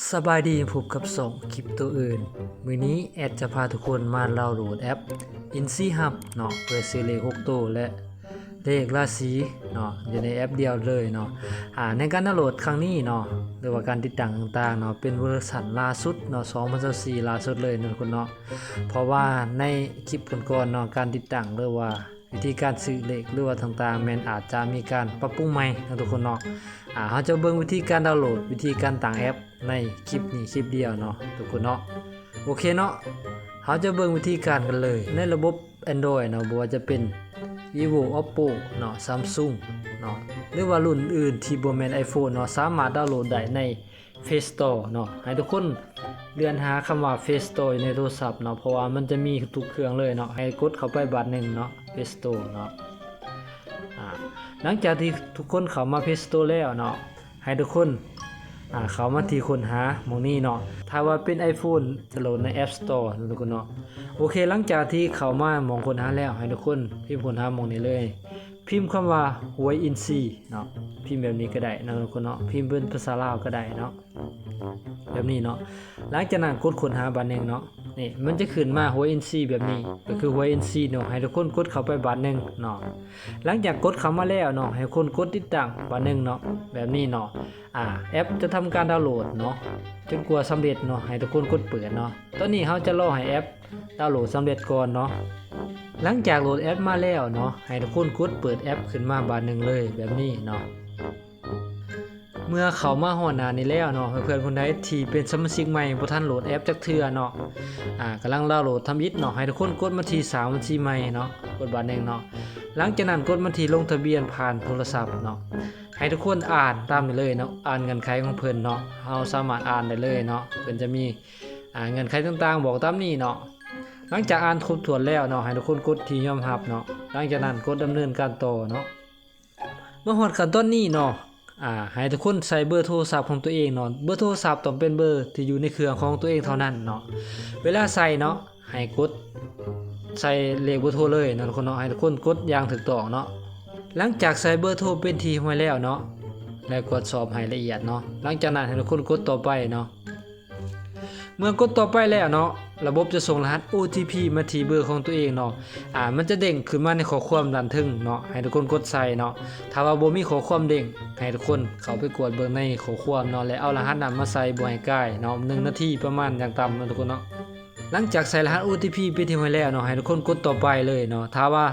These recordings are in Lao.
ສະບາຍດີ, ພົບກັບຊ່ອງຄຣິບໂຕເອີນ. ມື້ນີ້ແອັດຈະພາທຸກຄົນມາດາວໂຫຼດແອັບ ອິນຊີຮັບເນາະ ເພື່ອຊື້ເລກຫົກໂຕ ແລະ ເລກລາສີເນາະ ຢູ່ໃນແອັບດຽວເລີຍເນາະ. ອາ ໃນການດາວໂຫຼດຄັ້ງນີ້ເນາະ ຫຼືວ່າການຕິດຕັ້ງຕ່າງໆເນາະ ເປັນເວີຊັນລ່າສຸດເນາະ ສອງພັນຊາວສີ່ ລ່າສຸດເລີຍເນາະ ທຸກຄົນເນາະ. ເພາະວ່າໃນຄລິບກ່ອນໆເນາະ ການຕິດຕັ້ງ ຫຼືວ່າ ວິທີການຊື້ເລກ ຫຼືວ່າຕ່າງໆ ແມ່ນອາດຈະມີການປັບປຸງໃໝ່ເນາະ ທຸກຄົນເນາະ. ອາ ເຮົາຈະເບິ່ງວິທີການດາວໂຫຼດ, ວິທີການຕັ້ງແອັບໃນຄລິບນີ້ຄລິບດຽວເນາະ ທຸກຄົນເນາະ. ໂອເຄເນາະ, ເຮົາຈະເບິ່ງວິທີການກັນເລີຍ. ໃນລະບົບແອັນດຣອຍເນາະ ບໍ່ວ່າຈະເປັນ ວິໂວ ໂອບໂປ ເນາະ ຊຳຊຸງເນາະ ຫຼືວ່າລຸ້ນອື່ນທີ່ບໍ່ແມ່ນໄອໂຟນເນາະ ສາມາດດາວໂຫຼດໄດ້ໃນ ເພລສະໂຕເນາະ. ໃຫ້ທຸກຄົນເລື່ອນຫາຄຳວ່າ ເພລສະໂຕ ຢູ່ໃນໂທລະສັບເນາະ ເພາະວ່າມັນຈະມີທຸກເຄື່ອງເລີຍເນາະ. ໃຫ້ກົດເຂົ້າໄປບາດໜຶ່ງເນາະ ເພລສະໂຕເນາະ. ອາ ຫຼັງຈາກທີ່ທຸກຄົນເຂົ້າມາ ເພລສະໂຕ ແລ້ວເນາະ ໃຫ້ທຸກຄົນ ອາ ເຂົ້າມາທີ່ຄົ້ນຫາໝ່ອງນີ້ເນາະ. ຖ້າວ່າເປັນໄອໂຟນ ຈະໂຫຼດໃນ ແອັບສະໂຕ ເນາະ ທຸກຄົນເນາະ. ໂອເຄ, ຫຼັງຈາກທີ່ເຂົ້າມາໝ່ອງຄົ້ນຫາແລ້ວ ໃຫ້ທຸກຄົນພິມຄົ້ນຫາໝ່ອງນີ້ເລີຍ. ພິມຄຳວ່າ ຫວຍອິນຊີ ເນາະ, ພິມແບບນີ້ກໍໄດ້ເນາະ ທຸກຄົນເນາະ. ພິມເປັນພາສາລາວກໍໄດ້ເນາະ ແບບນີ້ເນາະ. ຫຼັງຈາກນັ້ນກົດຄົ້ນຫາບາດໜຶ່ງເນາະ. ນີ້ ມັນຈະຂຶ້ນມາ ຫວຍອິນຊີ ແບບນີ້ ກໍຄືຫວຍອິນຊີເນາະ. ໃຫ້ທຸກຄົນກົດເຂົ້າໄປບາດໜຶ່ງເນາະ. ຫຼັງຈາກກົດເຂົ້າມາແລ້ວເນາະ ໃຫ້ຄົນກົດຕິດຕັ້ງບາດໜຶ່ງເນາະ ແບບນີ້ເນາະ. ອາ ແອັບຈະທຳການດາວໂຫຼດເນາະ ຈົນກວ່າສຳເລັດເນາະ. ໃຫ້ທຸກຄົນກົດເປີດເນາະ. ຕອນນີ້ເຮົາຈະລໍໃຫ້ແອັບດາວໂຫຼດສຳເລັດກ່ອນເນາະ. ຫຼັງຈາກໂຫຼດແອັບມາແລ້ວເນາະ ໃຫ້ທຸກຄົນກົດເປີດແອັບຂຶ້ນມາບາດໜຶ່ງເລີຍ ແບບນີ້ເນາະ. ເມື່ອເຂົ້າມາຮອດໜ້ານີ້ແລ້ວເນາະ ເພື່ອນໆຄົນໃດທີ່ເປັນສະມາຊິກໃໝ່ ບໍ່ທັນໂຫຼດແອັບຈັກເທື່ອເນາະ ອາ ກຳລັງດາວໂຫຼດທຳອິດເນາະ ໃຫ້ທຸກຄົນກົດມາທີ່ສ້າງບັນຊີໃໝ່ເນາະ ກົດບາດໜຶ່ງເນາະ. ຫຼັງຈາກນັ້ນກົດມາທີ່ລົງທະບຽນຜ່ານໂທລະສັບເນາະ. ໃຫ້ທຸກຄົນອ່ານຕາມນີ້ເລີຍເນາະ ອ່ານເງື່ອນໄຂຂອງເພິ່ນເນາະ. ເຮົາສາມາດອ່ານໄດ້ເລີຍເນາະ ເພິ່ນຈະມີ ອາ ເງື່ອນໄຂຕ່າງໆບອກຕາມນີ້ເນາະ. ຫຼັງຈາກອ່ານຄົບຖ້ວນແລ້ວເນາະ ໃຫ້ທຸກຄົນກົດທີ່ຍອມຮັບເນາະ. ຫຼັງຈາກນັ້ນກົດດຳເນີນການຕໍ່ເນາະ. ມາຮອດຂັ້ນຕອນນີ້ເນາະ ອາ ໃຫ້ທຸກຄົນໃສ່ເບີໂທລະສັບຂອງຕົວເອງເນາະ. ເບີໂທລະສັບຕ້ອງເປັນເບີທີ່ຢູ່ໃນເຄື່ອງຂອງຕົວເອງເທົ່ານັ້ນເນາະ. ເວລາໃສ່ເນາະ ໃຫ້ກົດໃສ່ເລກເບີໂທເລີຍເນາະ ທຸກຄົນເນາະ. ໃຫ້ທຸກຄົນກົດຢ່າງຖືກຕ້ອງເນາະ. ຫຼັງຈາກໃສ່ເບີໂທເປັນທີ່ຮຽບຮ້ອຍແລ້ວເນາະ ແລະ ກວດສອບໃຫ້ລະອຽດເນາະ. ຫຼັງຈາກນັ້ນໃຫ້ທຸກຄົນກົດຕໍ່ໄປເນາະ. ເມື່ອກົດຕໍ່ໄປແລ້ວເນາະ ລະບົບຈະສົ່ງລະຫັດ ໂອທີພີ ມາທີ່ເບີຂອງຕົວເອງເນາະ. ອາ ມັນຈະເດ້ງຂຶ້ນມາໃນຂໍ້ຄວາມດ້ານເທິງເນາະ ໃຫ້ທຸກຄົນກົດໃສ່ເນາະ. ຖ້າວ່າບໍ່ມີຂໍ້ຄວາມເດ້ງ ໃຫ້ທຸກຄົນເຂົ້າໄປກວດເບິ່ງໃນຂໍ້ຄວາມເນາະ ແລະ ເອົາລະຫັດນັ້ນມາໃສ່ບໍ່ໃຫ້ກາຍເນາະ ໜຶ່ງນາທີປະມານຢ່າງຕ່ຳເນາະ ທຸກຄົນເນາະ. ຫຼັງຈາກໃສ່ລະຫັດ ໂອທີພີ ເປັນທີ່ຮຽບຮ້ອຍແລ້ວເນາະ ໃຫ້ທຸກຄົນກົດຕໍ່ໄປເລີຍເນາະ. ຖ້າວ່າ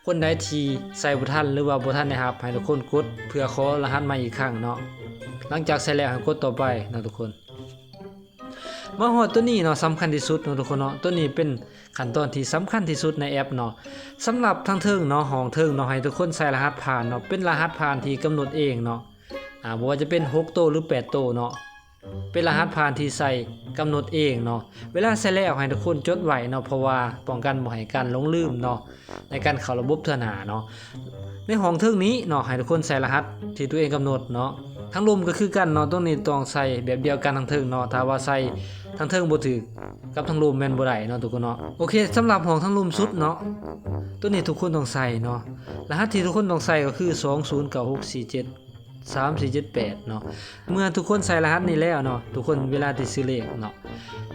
ຄົນໃດທີ່ໃສ່ບໍ່ທັນ ຫຼືວ່າບໍ່ທັນໄດ້ຮັບ ໃຫ້ທຸກຄົນກົດເພື່ອຂໍລະຫັດໃໝ່ອີກຄັ້ງເນາະ. ຫຼັງຈາກໃສ່ແລ້ວໃຫ້ກົດຕໍ່ໄປເນາະ ທຸກຄົນ. ມາຮອດຕົວນີ້ເນາະ ສຳຄັນທີ່ສຸດເນາະ ທຸກຄົນເນາະ. ຕົວນີ້ເປັນຂັ້ນຕອນທີ່ສຳຄັນທີ່ສຸດໃນແອັບເນາະ. ສຳລັບທາງເທິງເນາະ ຫ້ອງເທິງເນາະ ໃຫ້ທຸກຄົນໃສ່ລະຫັດຜ່ານເນາະ ເປັນລະຫັດຜ່ານທີ່ກຳນົດເອງເນາະ. ອາ ບໍ່ວ່າຈະເປັນຫົກໂຕ ຫຼື ແປດໂຕເນາະ ເປັນລະຫັດຜ່ານທີ່ໃສ່ກຳນົດເອງເນາະ. ເວລາໃສ່ແລ້ວໃຫ້ທຸກຄົນຈົດໄວ້ເນາະ ເພາະວ່າປ້ອງກັນບໍ່ໃຫ້ການຫຼົງລືມເນາະ ໃນການເຂົ້າລະບົບເທື່ອໜ້າເນາະ. ໃນຫ້ອງເທິງນີ້ເນາະ ໃຫ້ທຸກຄົນໃສ່ລະຫັດທີ່ຕົວເອງກຳນົດເນາະ. ທາງລຸ່ມກໍຄືກັນເນາະ ຕົງນີ້ຕ້ອງໃສ່ແບບດຽວກັນທາງເທິງເນາະ. ຖ້າວ່າໃສ່ທາງເທິງບໍ່ຖືກກັບທາງລຸ່ມແມ່ນບໍ່ໄດ້ເນາະ ທຸກຄົນເນາະ. ໂອເຄ, ສຳລັບຫ້ອງທາງລຸ່ມສຸດເນາະ ຕົງນີ້ທຸກຄົນຕ້ອງໃສ່ເນາະ. ລະຫັດທີ່ທຸກຄົນຕ້ອງໃສ່ກໍຄື ສອງສູນເກົ້າຫົກສີ່ເຈັດ ສາມສີ່ເຈັດແປດເນາະ. ເມື່ອທຸກຄົນໃສ່ລະຫັດນີ້ແລ້ວເນາະ ທຸກຄົນເວລາທີ່ຊື້ເລກເນາະ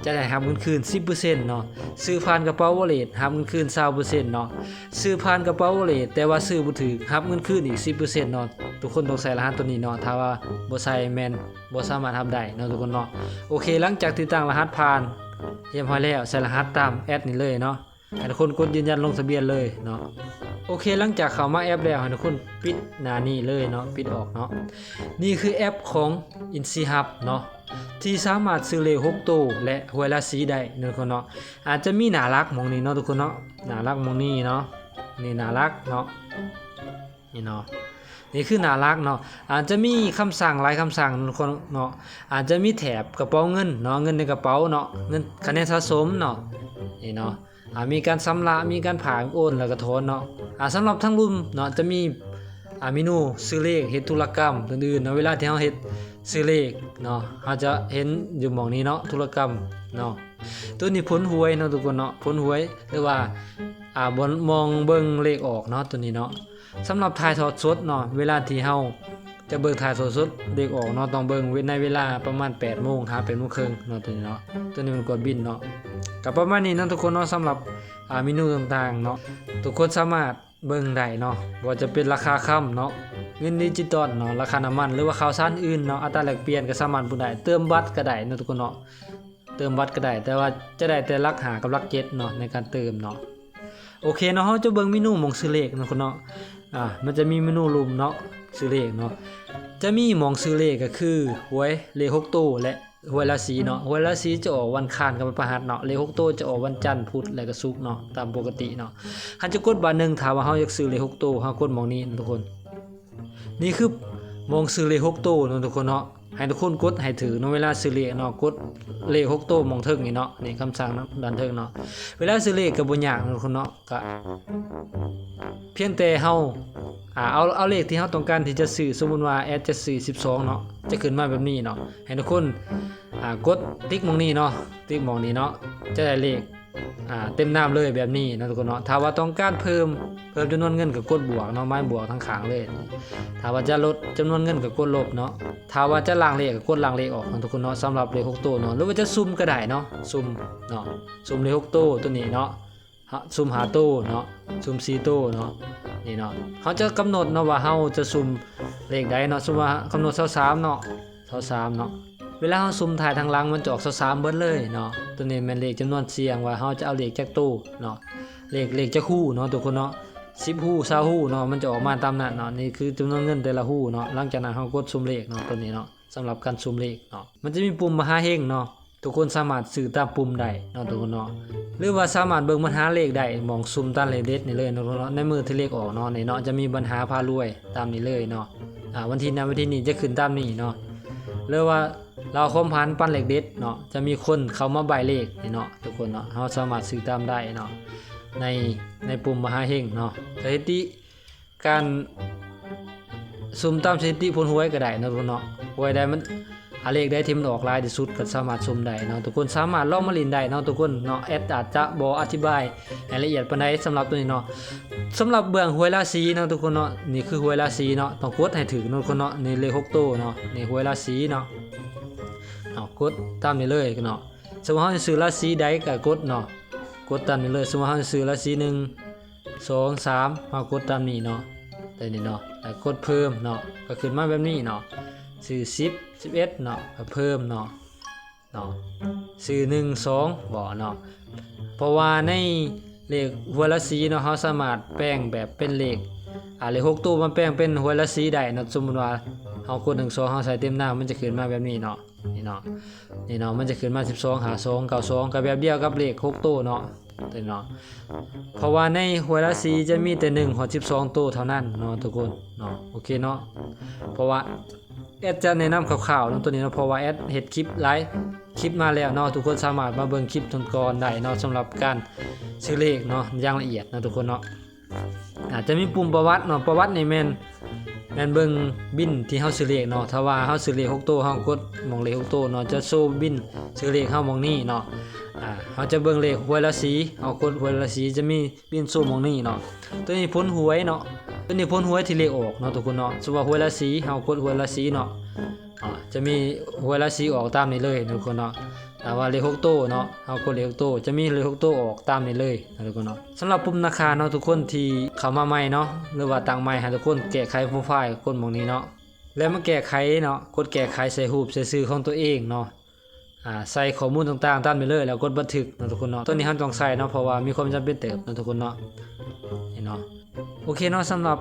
ຈະໄດ້ຮັບເງິນຄືນສິບເປີເຊັນເນາະ. ຊື້ຜ່ານກະເປົາວໍເລັດ ຮັບເງິນຄືນຊາວເປີເຊັນເນາະ. ຊື້ຜ່ານກະເປົາວໍເລັດ ແຕ່ວ່າຊື້ບໍ່ຖືກ ຮັບເງິນຄືນອີກສິບເປີເຊັນເນາະ. ທຸກຄົນຕ້ອງໃສ່ລະຫັດຕົວນີ້ເນາະ ຖ້າວ່າບໍ່ໃສ່ແມ່ນບໍ່ສາມາດຮັບໄດ້ເນາະ ທຸກຄົນເນາະ. ໂອເຄ, ຫຼັງຈາກທີ່ຕັ້ງລະຫັດຜ່ານຮຽບຮ້ອຍແລ້ວ ໃສ່ລະຫັດຕາມແອັດນີ້ເລີຍເນາະ. ໃຫ້ທຸກຄົນກົດຢືນຢັນລົງທະບຽນເລີຍເນາະ. ໂອເຄ, ຫຼັງຈາກເຂົ້າມາແອັບແລ້ວ ໃຫ້ທຸກຄົນປິດໜ້ານີ້ເລີຍເນາະ ປິດອອກເນາະ. ນີ້ຄືແອັບຂອງ ອິນຊີຮັບ ເນາະ ທີ່ສາມາດຊື້ເລກຫົກໂຕ ແລະ ຫວຍລາສີໄດ້ເນາະ ທຸກຄົນເນາະ. ອາດຈະມີໜ້າຫຼັກໝ່ອງນີ້ເນາະ ທຸກຄົນເນາະ, ໜ້າຫຼັກໝ່ອງນີ້ເນາະ, ນີ້ໜ້າຫຼັກເນາະ, ນີ້ເນາະ, ນີ້ຄືໜ້າຫຼັກເນາະ. ອາດຈະມີຄຳສັ່ງຫຼາຍຄຳສັ່ງເນາະ ທຸກຄົນເນາະ, ອາດຈະມີແຖບກະເປົາເງິນເນາະ, ເງິນໃນກະເປົາເນາະ, ເງິນ ຄະແນນສະສົມເນາະ, ນີ້ເນາະ. ອາ ມີການຊຳລະ ມີການຝາກ ໂອນ ແລ້ວກໍຖອນເນາະ. ອາ ສຳລັບທາງລຸ່ມເນາະ ຈະມີ ອາ ເມນູຊື້ເລກ ເຮັດທຸລະກຳອື່ນໆເນາະ. ເວລາທີ່ເຮົາເຮັດຊື້ເລກເນາະ ເຮົາຈະເຫັນຢູ່ໝ່ອງນີ້ເນາະ ທຸລະກຳເນາະ. ໂຕນີ້ຜົນຫວຍເນາະ ທຸກຄົນເນາະ, ຜົນຫວຍ ຫຼືວ່າ ອາ ບ່ອນມອງເບິ່ງເລກອອກເນາະ ໂຕນີ້ເນາະ. ສຳລັບຖ່າຍທອດສົດເນາະ ເວລາທີ່ເຮົາ ຈະເບິ່ງຖ່າຍທອດສົດເລກອອກເນາະ ຕ້ອງເບິ່ງເວ- ໃນເວລາປະມານແປດໂມງຫາແປດໂມງເຄິ່ງເນາະ ຕົວນີ້ເນາະ ຕົວນີ້ມັນກວດບິນເນາະ. ກໍປະມານນີ້ເນາະທຸກຄົນເນາະ ສຳລັບ ອ່າ ເມນູຕ່າງໆເນາະ ທຸກຄົນສາມາດເບິ່ງໄດ້ເນາະ ບໍ່ວ່າຈະເປັນລາຄາຄຳເນາະ ເງິນດິຈິຕອນເນາະ ລາຄານ້ຳມັນ ຫຼືວ່າຂ່າວສານອື່ນເນາະ ອັດຕາແລກປ່ຽນກໍສາມາດເບິ່ງໄດ້ ເຕີມບັດກໍໄດ້ເນາະທຸກຄົນເນາະ ເຕີມບັດກໍໄດ້ ແຕ່ວ່າຈະໄດ້ແຕ່ຫຼັກຫ້າກັບຫຼັກເຈັດເນາະ ໃນການເຕີມເນາະ. ໂອເຄເນາະ ເຮົາຈະເບິ່ງເມນູໝ່ອງຊື້ເລກເນາະທຸກຄົນເນາະ. ອ່າ ມັນຈະມີເມນູລຸ່ມເນາະ ຊື້ເລກເນາະ ຈະມີໝ່ອງຊື້ເລກກໍຄືຫວຍເລກຫົກໂຕ ແລະ ຫວຍລາສີເນາະ. ຫວຍລາສີຈະອອກວັນອັງຄານກັບວັນພະຫັດເນາະ ເລກຫົກໂຕຈະອອກວັນຈັນ ພຸດ ແລະກໍສຸກເນາະ ຕາມປົກກະຕິເນາະ. ເຮົາຈະກົດບາດໜຶ່ງ ຖ້າວ່າເຮົາຢາກຊື້ເລກຫົກໂຕ ເຮົາກົດໝ່ອງນີ້ເນາະທຸກຄົນ. ນີ້ຄືໝ່ອງຊື້ເລກຫົກໂຕເນາະທຸກຄົນເນາະ ໃຫ້ທຸກຄົນກົດໃຫ້ຖືກເນາະ ເວລາຊື້ເລກເນາະ ກົດເລກຫົກໂຕໝ່ອງເທິງນີ້ເນາະ ນີ້ຄຳສັ່ງດ້ານເທິງເນາະ. ເວລາຊື້ເລກກໍບໍ່ຍາກເນາະທຸກຄົນເນາະ ກະພຽງແຕ່ເຮົາ ອ່າ ເອົາ ເອົາເລກທີ່ເຮົາຕ້ອງການທີ່ຈະຊື້ ສົມມຸດວ່າແອດຈະຊື້ສິບສອງເນາະ ຈະຂຶ້ນມາແບບນີ້ເນາະ ໃຫ້ທຸກຄົນ ອ່າ ກົດຕິກໝ່ອງນີ້ເນາະ ຕິກໝ່ອງນີ້ເນາະ ຈະໄດ້ເລກ ອ່າ ເຕັມນາມເລີຍແບບນີ້ເນາະທຸກຄົນເນາະ. ຖ້າວ່າຕ້ອງການເພີ່ມ ເພີ່ມຈຳນວນເງິນກໍກົດບວກເນາະ ໝາຍບວກທາງຂ້າງເລີຍ. ຖ້າວ່າຈະລົດຈຳນວນເງິນກໍກົດລົບເນາະ. ຖ້າວ່າຈະລ້າງເລກກໍກົດລ້າງເລກອອກເນາະທຸກຄົນເນາະ ສຳລັບເລກຫົກໂຕເນາະ. ຫຼືວ່າຈະສຸ່ມກໍໄດ້ເນາະ ສຸ່ມເນາະ ສຸ່ມເລກຫົກໂຕຕົວນີ້ເນາະ ຫະ ສຸ່ມຫ້າໂຕເນາະ ສຸ່ມສີ່ໂຕເນາະ ນີ້ເນາະ. ເຮົາຈະກຳນົດເນາະວ່າເຮົາຈະສຸ່ມເລກໃດເນາະ ສົມມຸດວ່າກຳນົດຊາວສາມເນາະ ຊາວສາມເນາະ. ເວລາເຮົາສຸ່ມຖ່າຍທາງຫຼັງ ມັນຈະອອກຊາວສາມເບິດເລີຍເນາະ. ຕົວນີ້ແມ່ນເລກຈຳນວນສ່ຽງວ່າເຮົາຈະເອົາເລກຈັກໂຕເນາະ ເລກ ເລກຈັກຮູເນາະທຸກຄົນເນາະ ສິບຮູ ຊາວຮູເນາະ ມັນຈະອອກມາຕາມນັ້ນເນາະ. ນີ້ຄືຈຳນວນເງິນແຕ່ລະຮູເນາະ. ຫຼັງຈາກນັ້ນເຮົາກົດສຸ່ມເລກເນາະ ຕົວນີ້ເນາະ ສຳລັບການສຸ່ມເລກເນາະ. ມັນຈະມີປຸ່ມມະຫາເຮັງເນາະ ທຸກຄົນສາມາດຊື້ຕາມປຸ່ມໄດ້ເນາະທຸກຄົນເນາະ ຫຼືວ່າສາມາດເບິ່ງບັນຫາເລກໄດ້ ໝ່ອງສຸ່ມຕາມເລກເດັດນີ້ເລີຍເນາະທຸກຄົນເນາະ. ໃນມື້ທີ່ເລກອອກເນາະ ນີ້ເນາະ ຈະມີບັນຫາພາລວຍຕາມນີ້ເລີຍເນາະ. ອ່າ ວັນທີນັ້ນວັນທີນີ້ຈະຂຶ້ນຕາມນີ້ເນາະ ຫຼືວ່າລາວຄວາມຝັນ ປັນເລກເດັດເນາະ ຈະມີຄົນເຂົ້າມາໃບ້ເລກນີ້ເນາະທຸກຄົນເນາະ. ເຮົາສາມາດຊື້ຕາມໄດ້ເນາະ ໃນ ໃນປຸ່ມມະຫາເຮັງເນາະ. ສະຖິຕິ ການສຸ່ມຕາມສະຖິຕິຜົນຫວຍກໍໄດ້ເນາະທຸກຄົນເນາະ ຫວຍໃດມັນ ອາ ເລກໃດທີ່ມັນອອກຫຼາຍທີ່ສຸດກໍສາມາດສຸ່ມໄດ້ເນາະ. ທຸກຄົນສາມາດລອງມາຫຼິ້ນໄດ້ເນາະທຸກຄົນເນາະ. ແອດອາດຈະບໍ່ອະທິບາຍໃຫ້ລະອຽດປານໃດສຳລັບຕົວນີ້ເນາະ. ສຳລັບເບື້ອງຫວຍລາສີເນາະທຸກຄົນເນາະ ນີ້ຄືຫວຍລາສີເນາະ ຕ້ອງກົດໃຫ້ຖືກເນາະທຸກຄົນເນາະ. ນີ້ເລກຫົກໂຕເນາະ ນີ້ຫວຍລາສີເນາະ ເນາະ ກົດຕາມນີ້ເລີຍເນາະ. ສົມມຸດເຮົາຊິຊື້ລາສີໃດກໍກົດເນາະ ກົດຕາມນີ້ເລີຍ. ສົມມຸດເຮົາຊິຊື້ລາສີໜຶ່ງ ສອງ ສາມ ເຮົາກົດຕາມນີ້ເນາະ ຕົວນີ້ເນາະ ແລ້ວກົດເພີ່ມເນາະ ກໍຂຶ້ນມາແບບນີ້ເນາະ. ຊື້ສິບ ສິບເອັດເນາະ ກໍເພີ່ມເນາະ ເນາະ ຊື້ໜຶ່ງ ສອງ ບໍ່ເນາະ. ເພາະວ່າໃນເລກຫວຍລາສີເນາະ ເຮົາສາມາດແປງແບບເປັນເລກ ອາ ເລກຫົກໂຕມາແປງເປັນຫວຍລາສີໄດ້ເນາະ. ສົມມຸດວ່າເຮົາກົດໜຶ່ງ ສອງ ເຮົາໃສ່ເຕັມໜ້າ ມັນຈະຂຶ້ນມາແບບນີ້ເນາະ. ນີ້ເນາະ ນີ້ເນາະ ມັນຈະຂຶ້ນມາ ສິບສອງ ຫ້າສອງ ເກົ້າສອງ ກໍແບບດຽວກັບເລກຫົກໂຕເນາະ ຕົວນີ້ເນາະ. ເພາະວ່າໃນຫວຍລາສີຈະມີແຕ່ໜຶ່ງຮອດສິບສອງໂຕເທົ່ານັ້ນເນາະທຸກຄົນເນາະ. ໂອເຄເນາະ ເພາະວ່າແອດຈະແນະນຳຄ່າວໆເນາະ ຕົວນີ້ເນາະ ເພາະວ່າແອດເຮັດຄລິບຫຼາຍຄລິບມາແລ້ວເນາະ. ທຸກຄົນສາມາດມາເບິ່ງຄລິບກ່ອນໆໄດ້ເນາະ ສຳລັບການຊື້ເລກເນາະ ຢ່າງລະອຽດເນາະທຸກຄົນເນາະ. ອາ ຈະມີປຸ່ມປະຫວັດເນາະ ປະຫວັດນີ້ແມ່ນ ແມ່ນເບິ່ງບິນທີ່ເຮົາຊື້ເລກເນາະ. ຖ້າວ່າເຮົາຊື້ເລກຫົກໂຕ ເຮົາກົດໝ່ອງເລກຫົກໂຕເນາະ ຈະໂຊບິນຊື້ເລກເຮົາໝ່ອງນີ້ເນາະ. ອາ ເຮົາຈະເບິ່ງເລກຫວຍລາສີ ເຮົາກົດຫວຍລາສີ ຈະມີບິນໂຊໝ່ອງນີ້ເນາະ. ຕົວນີ້ຜົນຫວຍເນາະ ຕົວນີ້ຜົນຫວຍທີ່ເລກອອກເນາະທຸກຄົນເນາະ. ສົມມຸດວ່າຫວຍລາສີ ເຮົາກົດຫວຍລາສີເນາະ ອາ ຈະມີຫວຍລາສີອອກຕາມນີ້ເລີຍເນາະທຸກຄົນເນາະ. ຖ້າວ່າເລກຫົກໂຕເນາະ ເຮົາກົດເລກຫົກໂຕ ຈະມີເລກຫົກໂຕອອກຕາມນີ້ເລີຍເນາະທຸກຄົນເນາະ. ສຳລັບປຸ່ມນາຄາເນາະ ທຸກຄົນທີ່ເຂົ້າມາໃໝ່ເນາະ ຫຼືວ່າຕັ້ງໃໝ່ ໃຫ້ທຸກຄົນແກ້ໄຂໂປຣໄຟລ໌ ກົດໝ່ອງນີ້ເນາະ ແລ້ວມາແກ້ໄຂເນາະ ກົດແກ້ໄຂໃສ່ຮູບໃສ່ຊື່ຂອງຕົວເອງເນາະ. ອາ ໃສ່ຂໍ້ມູນຕ່າງໆຕາມນີ້ເລີຍ ແລ້ວກົດບັນທຶກເນາະທຸກຄົນເນາະ. ຕົວນີ້ເຮົາຕ້ອງໃສ່ເນາະ ເພາະວ່າມີຄວາມຈຳເປັນເຕີບເນາະທຸກຄົນເນາະ ນີ້ເນາະ. ໂອເຄເນາະ ສຳລັບ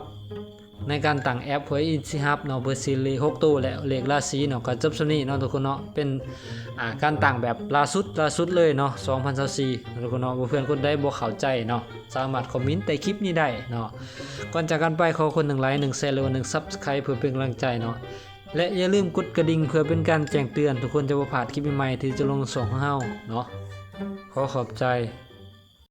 ໃນການຕັ້ງແອັບຫວຍອິນຊີຮັບເນາະ ເພື່ອຊື້ເລກຫົກໂຕ ແລະ ເລກລາສີເນາະ ກໍຈົບສ່ຳນີ້ເນາະທຸກຄົນເນາະ. ເປັນ ອາ ການຕັ້ງແບບລ່າສຸດ ລ່າສຸດເລີຍເນາະ ສອງພັນຊາວສີ່ເນາະທຸກຄົນເນາະ. ເພື່ອນໆຄົນໃດບໍ່ເຂົ້າໃຈເນາະ ສາມາດຄອມເມັນໃຕ້ຄລິບນີ້ໄດ້ເນາະ. ກ່ອນຈາກກັນໄປ ຂໍຄົນໜຶ່ງໄລຄ໌ ໜຶ່ງແຊຣ ຫຼືວ່າໜຶ່ງຊັບສະໄຄຣບ໌ ເພື່ອເປັນກຳລັງໃຈເນາະ ແລະ ຢ່າລືມກົດກະດິ່ງເພື່ອເປັນການແຈ້ງເຕືອນ ທຸກຄົນຈະບໍ່ພາດຄລິບໃໝ່ໆທີ່ຈະລົງໃນຊ່ອງຂອງເຮົາເນາະ. ຂໍຂອບໃຈ.